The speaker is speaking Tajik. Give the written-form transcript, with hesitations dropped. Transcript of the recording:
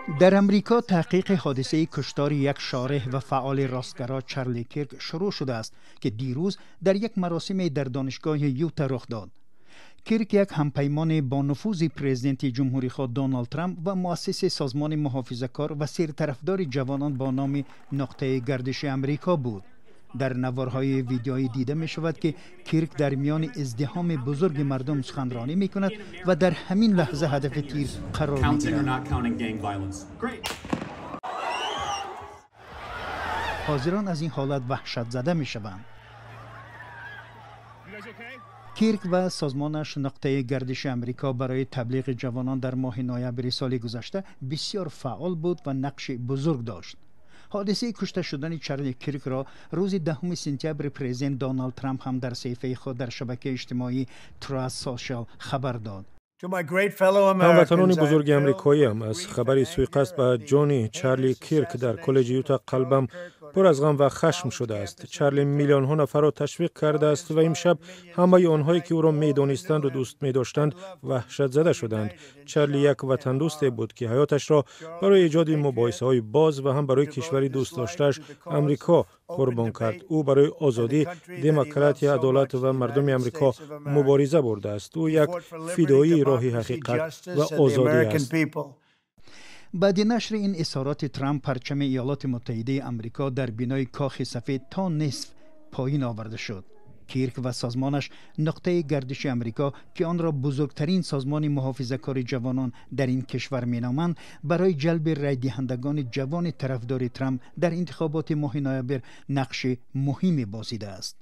Дар Амрико таҳқиқи ҳодисаи куштори як шореҳ ва фаъоли ростгаро Чарли Кирк шурӯъ шудааст, ки дирӯз дар як маросиме дар донишгоҳи Юта рух дод. Кирк як ҳампаймони бо нуфузи президенти ҷумҳурихоҳ Доналд Трамп ва муассиси созмони муҳофизакор ва сертарафдори ҷавонон бо номи Нуқтаи гардиши Амрико буд. Дар наворҳои видеоӣ дида мешавад, ки Кирк дар миёни издиҳоми бузурги мардум суханронӣ мекунад ва дар ҳамин лаҳза ҳадафи тир қарор мегирад. Ҳозирон аз ин ҳолат ваҳшатзада мешаванд. Кирк ва созмонаш Нуқтаи гардиши Амрико барои таблиғи ҷавонон дар моҳи ноябри соли гузашта бисёр фаъол буд ва нақши бузург дошт. Ҳодисаи кушта шудани Чарли Киркро рӯзи 10 сентябр президент Доналд Трамп ҳам дар саҳифаи худ дар шабакаи иҷтимоӣ Truth Social хабар дод. Ҳамватанони бузурги амрикоиам, аз хабари суиқасд ба ҷони Чарли Кирк дар коллеҷи Юта қалбам пур аз ғам ва хашм шудааст. Чарли миллионҳо нафарро ташвиқ кардааст ва имшаб ҳамаи онҳое, ки ӯро медонистанду дӯст медоштанд, ваҳшатзада шуданд. Чарли як ватандӯсте буд, ки ҳаёташро барои эҷоди мубоҳисаҳои боз ва ҳам барои кишвари дӯстдоштааш Амрико қурбон кард. Ӯ барои озодӣ, демократия, адолат ва мардуми Амрико мубориза бурдааст. Ӯ як фидоии роҳи ҳақиқат ва озодӣ аст. Баъди нашри ин изҳороти Трамп, парчами Иёлоти Муттаҳидаи Амрико дар бинои Кохи Сафед то нисф поин оварда шуд. Кирк ва созмонаш Нуқтаи гардиши Амрико, ки онро бузургтарин созмони муҳофизакори ҷавонон дар ин кишвар меноманд, барои ҷалби райдиҳандагони ҷавони тарафдори Трамп дар интихоботи моҳи ноябр нақши муҳиме бозидааст.